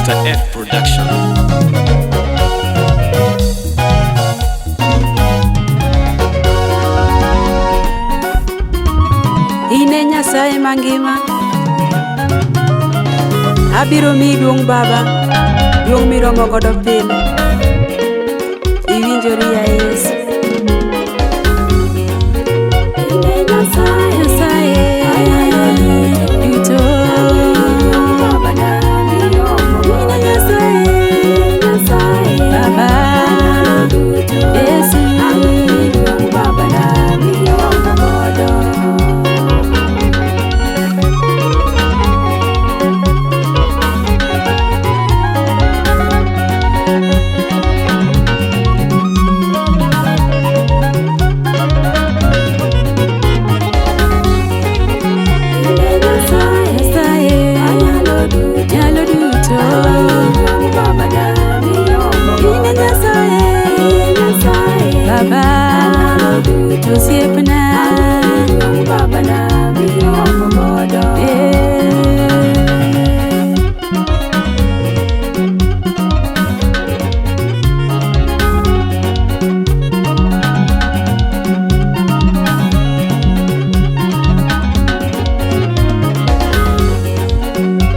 Mr. F Production. In e Nyasaye mangima, abiro miyi duong' Baba, duong' miromo godo pile. Iwinjori ya Yesu. In e Nyasaye, Nyasaye duto. In e Nyasaye, Baba, Yesu. Nyasaye nyalo duto. In e Nyasaye, Baba, osiepna. Eh.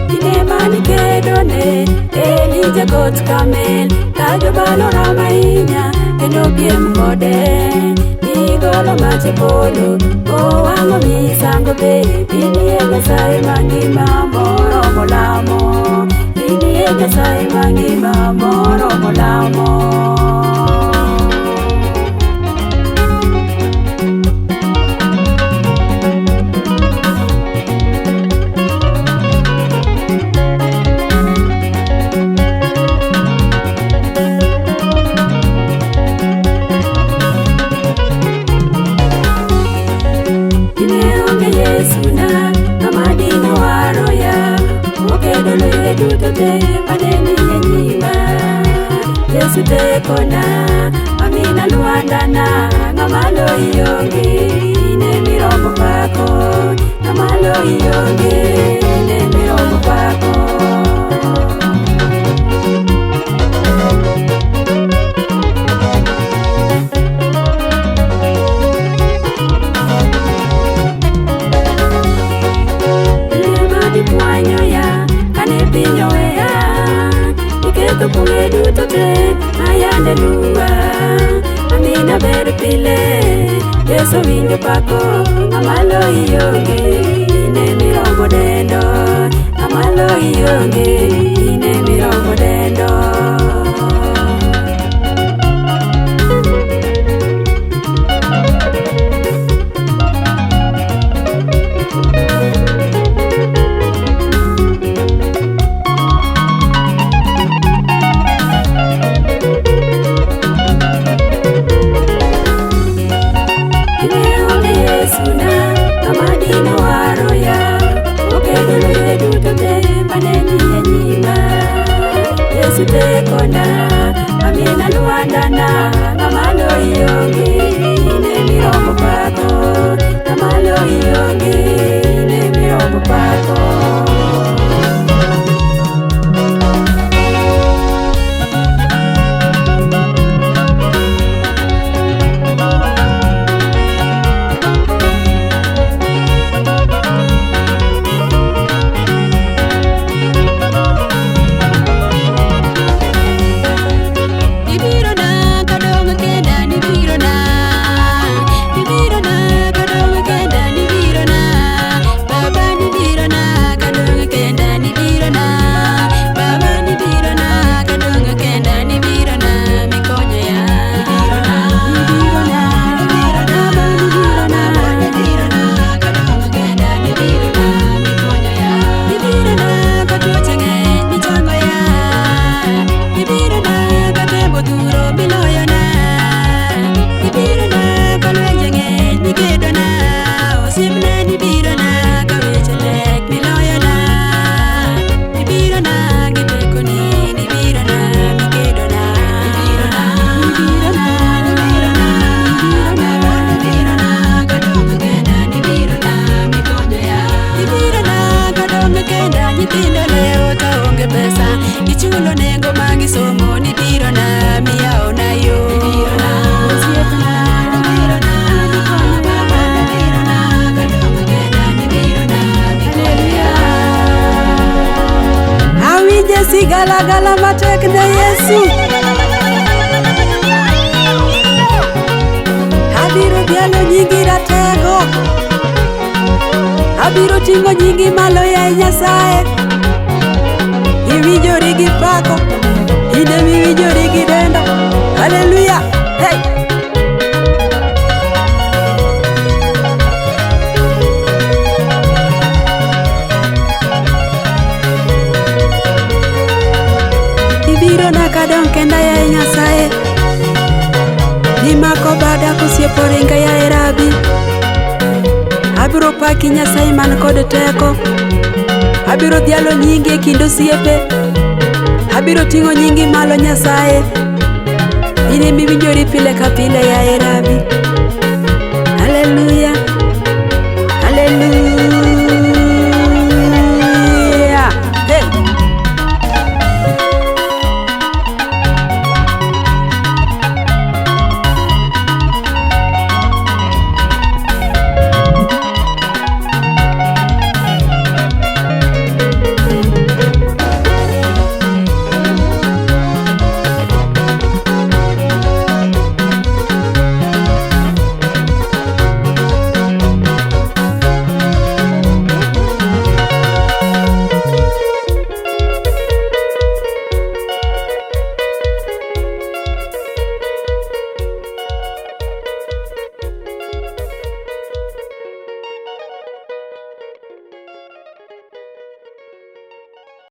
Kinde manikedone Elija got Karmel ka jobalo rama ahinya kendo piem kode. Nigolo mach e polo owang'o misango be. Inie Nyasaye mangima moromo lamo. Inie Nyasaye mangima moromo lamo. Dine onge Yesu na ng'ama dine waroya. Okedo lwenje duto te mane ni e nyima. Yesu tekona, amina lwandana, ng'ama loyi onge, in emiromo pako. Ng'ama loyi onge, in emiromo pako. Ema dikwanyoya kane piny oweya. Iketho kuwe duto te mayande luwa. Amina ber pile, Yesu winjo pako. Ng'ama loyi onge, in emiromo dendo. Ng'ama loyi onge, in emiromo dendo. Dine onge Yesu na ng'ama dine waroya. Okedo lwenje duto te mane ni e nyima. onge pesa. Ichulo nengo mag somo, nibiro na miyawona yo. Ibirona osiepna, nibirona baba, nibirona kadong' kenda, nibirona mikonya. Awinje sigalagala matek ne Yesu. Abiro dhialo nyingi ratego. Abiro ting'o nyingi malo yaye Nyasaye. Iwinjori gi pako, in emiwinjori gi dendo. Haleluya! Hey! Ibiro na kadong' kenda yaye Nyasaye. Nimako bada kosiepo ringa yaye Rabi. Abiro paki Nyasaye man kod teko. Abiro dhialo nyingi e kind osiepe. Abiro ting'o nyingi malo Nyasaye. In emiwinjori pile ka pile yaye Rabi.